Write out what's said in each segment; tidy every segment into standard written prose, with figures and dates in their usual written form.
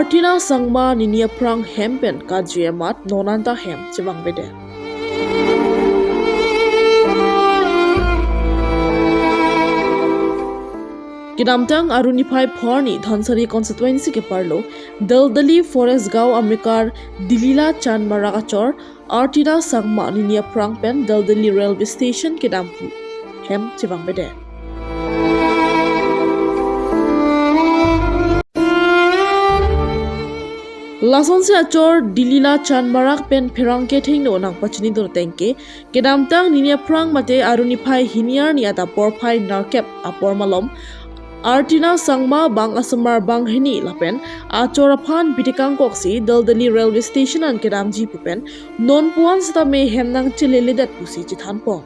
Artina Sangma ninia prang hempen ka mat nonanta hem chibang bede. Kinamtang Aruniphai Phorni Dhansari constituency ke parlo Daldali Forest Gao Amikar Dilila Chanmaragachor Artina Sangma ninia prang pen Daldali railway station Kedampu hem chibang bede. Lason se achor Dilila Chanmarak pen pherang ke thingno nang pachini dor tengke Kedamtang ninia prang mate Aruniphai hiniar ni ata porphai narkep apor malom Artina Sangma bang asamar bang hini lapen achoraphan bitikang koksi Daldali railway station an Kedamji pupen non puan sita me hemnang chileledet pusi chithan po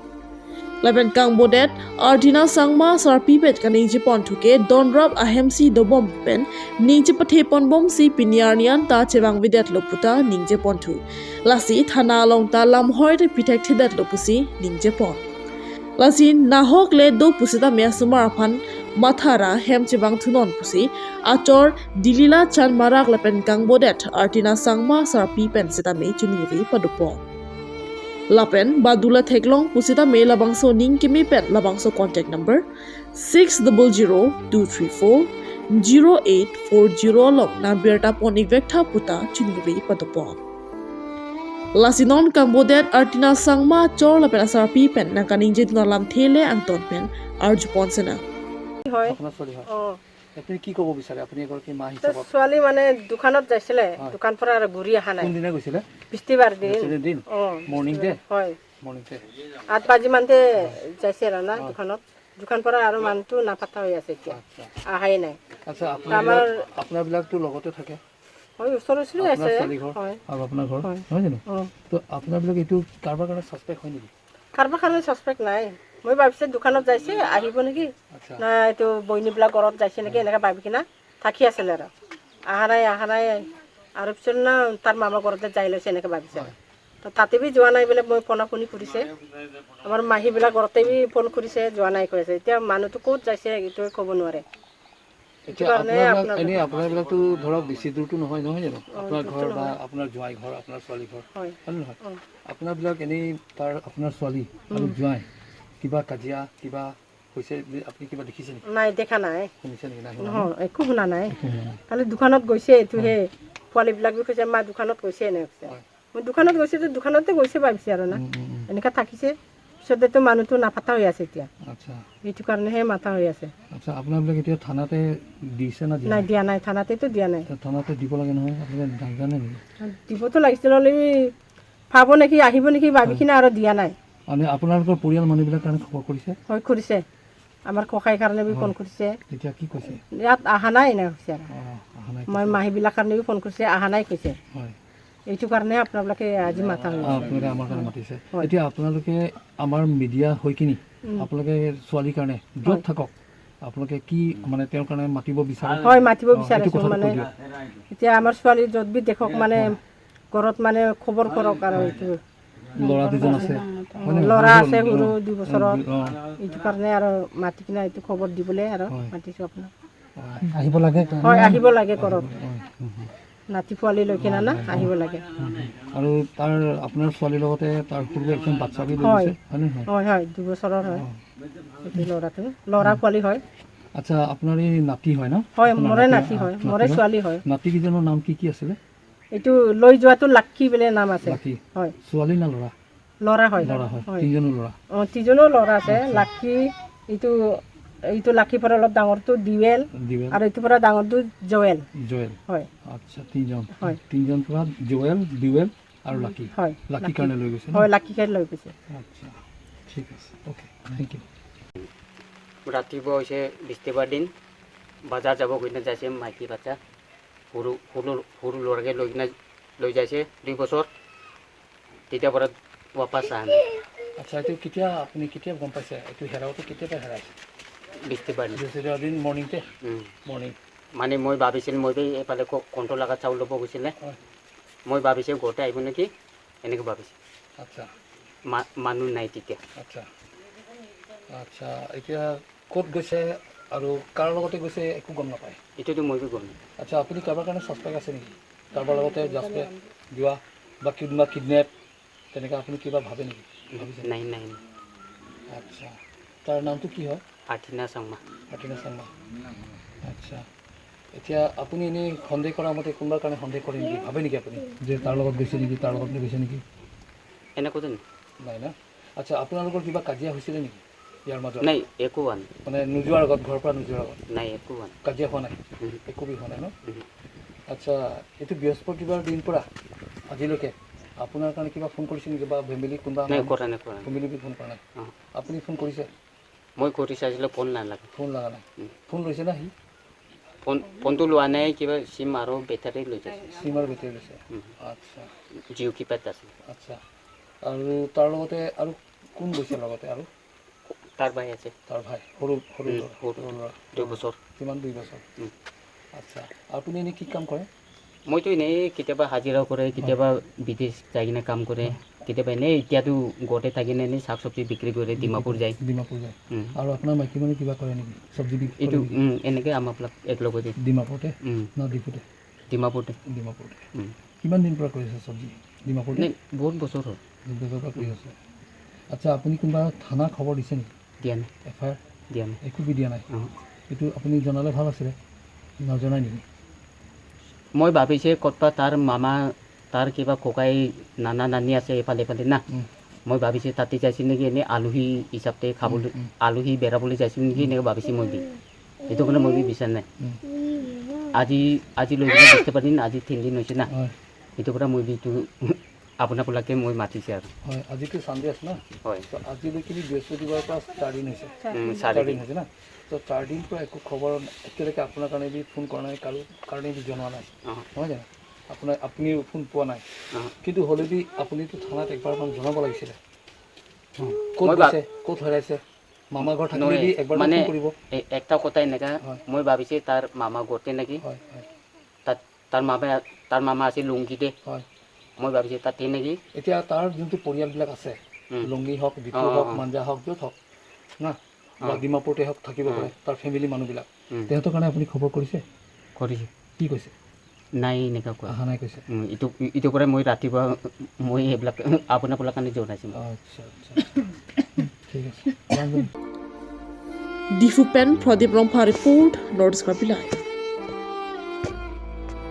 lapen kangbodet Artina Sangma sarpipet kaning jipon thuke donrap ahemsi dobom pupen ningje pathe ponbom si piniarnian ta chewang videt loputa ningje ponthu lasi thana long ta lamhoi te pitek thidet lopusi ningje pon lasi nahok le do pusita me sumar aphan mathara hem chewang thunon pusi achor Dilila Chanmarak lapen kangbodet Artina Sangma sarpipen sita me chunuri padupo Lapen Badula Theklong pusita me labangso ning kimi pen labangso contact number 600234 0840 long na berta ponik vektha puta chunuri padupo Lasinon Kambodet Artina Sangma chor lapen asar pi pen na kaning jedna lam thele anton pen arjupon sena হয়। আপুনি কি ক'ব বিচাৰে? আপুনি এগৰাকী মা হিচাপত। ছোৱালী মানে দোকানত যাইছিলে, দোকান পৰা আৰু ঘূৰি অহা নাই। কোনদিনা গৈছিলে? বৃহস্পতিবাৰ দিন। Morning day? হয়, মৰ্ণিং ডে 8 বাজি মানতে যাইছে আৰু না দোকানত। দোকান পৰা আৰু মানুহটো নাপাতা হৈ আছে এতিয়া, আহাই নাই। আচ্ছা, আপোনাৰবিলাকতো লগতে থাকে? হয়, ওচৰ ওচৰি আছে। হয়, আৰু আপোনাৰ ঘৰ নহয় জানো? তো আপোনাৰবিলাক এইটো কাৰোবাৰ কাৰণে ছাছপেক্ট হয় নেকি? কাৰোবাৰ কাৰণে ছাছপেক্ট নাই। মই ভাবিছোঁ দোকানত যাইছে আহিব নেকি, না এইটো বৈনীবিলাক ঘৰত যাইছে নেকি, এনেকৈ ভাবি কিনা থাকি আছিলে আৰু অহা নাই, অহা নাই। আৰু পিছত না তাৰ মামা ঘৰতে যাই লৈছে এনেকৈ ভাবিছে। তো তাতে বি যোৱা নাই বোলে। মই ফোনা ফোনি কৰিছে, আমাৰ মাহীবিলাক ঘৰতে বি ফোন কৰিছে, যোৱা নাই কৈ আছে। এতিয়া মানুহটো ক'ত যাইছে এইটোৱে ক'ব নোৱাৰে। এনেই আপোনাৰবিলাকতো ধৰক বেছি দূৰটো নহয়, নহয় জানো? আপোনাৰ ঘৰ বা আপোনাৰ জোঁৱাই ঘৰ, আপোনাৰ ছোৱালী ঘৰ, হয় নহয়? আপোনাৰবিলাক এনেই তাৰ আপোনাৰ ছোৱালী আৰু জোঁৱাই কিবা কাজিয়া কিবা হৈছে আপুনি কিবা দেখিছে নেকি? নাই, দেখা নাই। শুনিছে নেকি? নাই, নহয়, একো শুনা নাই। খালি দোকানত গৈছে, এইটো সেই পোৱালিবিলাক কৈছে মা দোকানত গৈছে এনে কৈছে। মই দোকানত গৈছে তো দোকানতে গৈছে ভাবিছে আৰু না এনেকুৱা থাকিছে। পিছতেতো মানুহটো নাপাতা হৈ আছে এতিয়া। আচ্ছা, এইটো কাৰণেহে মাথা হৈ আছে। আচ্ছা, আপোনাৰবিলাক এতিয়া থানাতে দিছে না? নাই, দিয়া নাই। থানাতেতো দিয়া নাই। থানাতে দিব লাগে নহয়, আপোনালোকে নাজানে নেকি? দিবতো লাগিছিল, হ'লে পাব নেকি আহিব নেকি ভাবি কিনে আৰু দিয়া নাই। মানে আপোনালোকৰ পৰিয়াল মানুহবিলাক কাৰণে খবৰ কৰিছে? হয়, কৰিছে। আমাৰ ককাইৰ কাৰণে বি ফোন কৰিছে। তেতিয়া কি কৈছে? ইয়াত অহা নাই এনে কৈছে। আৰু মই মাহীবিলাক কাৰণে বি ফোন কৰিছে, অহা নাই কৈছে। এইটো কাৰণে আপোনালোকে আজি মাতা হৈছে। আপোনালোকে আমাৰ কাৰণে মাতিছে। এতিয়া আপোনালোকে আমাৰ মিডিয়া হৈ কিনি আপোনালোকে ছোৱালীৰ কাৰণে য'ত থাকক আপোনালোকে কি মানে তেওঁৰ কাৰণে মাতিব বিচাৰে? হয়, মাতিব বিচাৰিছোঁ। মানে এতিয়া আমাৰ ছোৱালী য'ত বি দেখক, মানে ঘৰত মানে খবৰ কৰক। আৰু এইটো ল'ৰা দুজন আছে, ল'ৰা আছে সৰু 2 বছৰত, এইটো কাৰণে আৰু মাতি কিনে এইটো খবৰ দিবলৈ আৰু মাতিছোঁ আপোনাক। আহিব লাগে? হয়, আহিব লাগে ঘৰত, নাতি পোৱালি লৈ কিনে না আহিব লাগে। আৰু তাৰ আপোনাৰ ছোৱালীৰ লগতে তাৰ সৰু এখন বাচ্চা বি লৈ গৈছে, হয় নহয়? হয় হয়, 2 বছৰৰ হয় এইটো ল'ৰাটো, ল'ৰা পোৱালি হয়। আচ্ছা, আপোনাৰ এই নাতি হয় ন? হয়, মোৰে নাতি হয়, মোৰে ছোৱালী হয়। নাতি কেইজনৰ নাম কি কি আছিলে? এইটো লৈ যোৱাটো লাক্ষী বোলে নাম আছে। হয়। ছোৱালী না ল'ৰা? ল'ৰা হয়। ল'ৰা হয়। তিনিজনো ল'ৰা? অঁ, তিনিজনো ল'ৰা আছে। লাক্ষী এইটো, এইটো লাক্ষীৰ পৰা অলপ ডাঙৰটো দিৱেল, আৰু এইটোৰ পৰা ডাঙৰটো জয়েল। জয়েল হয়। আচ্ছা, তিনিজন। হয়, তিনিজন পৰা জয়েল, দিৱেল আৰু লাকি। হয়, লাকি কাৰণে লৈ গৈছে? হয়, লাকি কাৰণে লৈ গৈছে। আচ্ছা, ঠিক আছে, অ'কে, thank U. ৰাতিপুৱা হৈছে বৃহস্পতিবাৰ দিন, বজাৰ যাব গৈ যাইছে মাইকী বাচ্চা সৰু সৰু সৰু ল'ৰাকে লৈ কিনে লৈ যাইছে 2 বছৰ, তেতিয়াৰ পৰা ৱাপাছ অহা নাই। আচ্ছা, এইটো কেতিয়া আপুনি কেতিয়া গম পাইছে এইটো হেৰাওঁতে? কেতিয়াৰ পৰা হেৰাইছে? বৃহস্পতিবাৰ দিন। বৃহস্পতিবাৰ দিন মৰ্ণিংতে? মৰ্ণিং। মানে মই ভাবিছিলোঁ মই এইফালে কণ্ট্ৰল লগা চাউল ল'ব গৈছিলে, মই ভাবিছোঁ ঘৰতে আহিব নেকি এনেকৈ ভাবিছোঁ। আচ্ছা, মানুহ নাই তেতিয়া। আচ্ছা আচ্ছা, এতিয়া ক'ত গৈছে আৰু কাৰ লগতে গৈছে একো গম নাপায়? এইটোতো মই বি গম নাপাওঁ। আচ্ছা, আপুনি কাৰোবাৰ কাৰণে ছাছপেক্ট আছে নেকি? কাৰোবাৰ লগতে জাছপেক্ট যোৱা বা কোনোবা কিডনেপ তেনেকুৱা আপুনি কিবা ভাবে নেকি, ভাবিছে? নাই নাই নাই। আচ্ছা, তাৰ নামটো কি হয়? আৰ্থিনা চাংমা। আৰ্থিনা চাংমা। আচ্ছা, এতিয়া আপুনি এনেই সন্দেহ কৰা মতে কোনোবাৰ কাৰণে সন্দেহ কৰে নেকি, ভাবে নেকি আপুনি যে তাৰ লগত গৈছে নেকি, তাৰ লগত গৈছে নেকি? এনেকুৱাতো নাই না। আচ্ছা, আপোনালোকৰ কিবা কাজিয়া হৈছিলে নেকি ইয়াৰ মাজত? নাই, একো হোৱা নাই। মানে নোযোৱাৰ আগত, ঘৰৰ পৰা নোযোৱাৰ আগত? নাই, একো হোৱা নাই। কাজিয়া হোৱা নাই? একো বি হোৱা নাই ন? আচ্ছা, এইটো বৃহস্পতিবাৰ দিন পৰা আজিলৈকে আপোনাৰ কাৰণে কিবা ফোন কৰিছে নেকি বা ফেমিলি কোনোবা? নাই, কৰা নাই, কৰা নাই। ফেমিলি ফোন কৰা নাই? অঁ। আপুনি ফোন কৰিছে? মই কৰি চাইছিলোঁ, ফোন নালাগে। ফোন লগা নাই? ফোন লৈছে না সি? ফোনটো লোৱা নাই, কিবা চিম আৰু বেটাৰী লৈ যাইছে। চিম আৰু বেটাৰী লৈছে? আচ্ছা। জিঅ' কিপেড আছে। আচ্ছা, আৰু তাৰ লগতে আৰু কোন গৈছে লগতে আৰু? তাৰ ভাই আছে। তাৰ ভাই সৰু সৰু ল'ৰা? সৰু। সৰু ল'ৰা। 2 বছৰ। কিমান, 2 বছৰ? আচ্ছা, আপুনি এনেই কি কাম কৰে? মইতো এনেই কেতিয়াবা হাজিৰাও কৰে, কেতিয়াবা বিদেশ যাই কিনে কাম কৰে, কেতিয়াবা এনেই এতিয়াতো ঘৰতে থাকি কিনে এনেই শাক চব্জি বিক্ৰী কৰে, ডিমাপুৰ যায়। ডিমাপুৰ যায়। আৰু আপোনাৰ মাইকী মানুহ কিবা কৰে নেকি, চব্জি বিক্ৰী এইটো কৰে নেকি? এনেকৈ আমাৰবিলাক একেলগতে। ডিমাপুৰতে উম। না ডিপুতে? ডিমাপুৰতে। ডিমাপুৰতে। উম। কিমান দিন পৰা কৰি আছে চব্জি ডিমাপুৰতে? নাই, বহুত বছৰ হ'ল। 2 বছৰৰ পৰা কৰি আছে। আচ্ছা, আপুনি কোনোবা থানা খবৰ দিছে নেকি? দিয়া নাই। F I R? দিয়া নাই। একো বি দিয়া নাই? অঁ। এইটো আপুনি জনালে ভাল আছিলে, নজনাই নেকি? মই ভাবিছে ক'তবা তাৰ মামা, তাৰ কিবা ককাই, নানা নানি আছে এইফালে এইফালে না। মই ভাবিছে তাতে যাইছিল নেকি, এনেই আলহী হিচাপতে খাবলৈ, আলহী বেৰাবলৈ যাইছিল নেকি, এনেকৈ ভাবিছে মই বি। সেইটো কাৰণে মই বি বিচৰা নাই। আজি লৈ কিনে বৃহস্পতিবাৰ দিন, আজি 3 দিন হৈছে না। সেইটো পৰা মই বি এইটো আপোনাবিলাকে মই মাতিছে আৰু। হয়, আজিতো ছানডে আছে না? হয়। তো আজিলৈকে বৃহস্পতিবাৰৰ পৰা 4 দিন হৈছে। 4 দিন। 4 দিন হৈছে না? তো 4 দিন পৰা একো খবৰ এতিয়ালৈকে আপোনাৰ কাৰণে বি ফোন কৰা নাই, কাৰো কাৰণে বি জনোৱা নাই? অঁ। নহয় জানো? আপোনাৰ আপুনিও ফোন পোৱা নাই? অঁ। কিন্তু হ'লে বি আপুনিতো থানাত একবাৰমান জনাব লাগিছিলে, ক'ত মই গৈছে, ক'ত হেৰাইছে। মামা ঘৰ থাকিলে নহয়, বি একবাৰ মানে ফোন কৰিব। একটা কথা এনেকা। মই ভাবিছে তাৰ মামা ঘৰতে নেকি। হয় হয় তাত তাৰ মামা আছিল লুংগিতে। মই ভাবিছে তাতে নেকি। এতিয়া তাৰ যোনটো পৰিয়ালবিলাক আছে, লুংগি হওক, ডিফু হওক, মাঞ্জা হওক, য'ত হওক না, বা ডিমাপুৰতে হওক, থাকিব পাৰে তাৰ ফেমিলি মানুহবিলাক। তেহেঁতৰ কাৰণে আপুনি খবৰ কৰিছে? কৰিছে। কি কৈছে? নাই, এনেকা কোৱা। অহা নাই কৈছে? ইটো পৰাই মই ৰাতিপুৱা মই সেইবিলাক আপোনাবিলাক কাৰণে জনাইছোঁ। আচ্ছা আচ্ছা, ঠিক আছে। Diphu pen Pradip Rongpha report, North Karbi Live.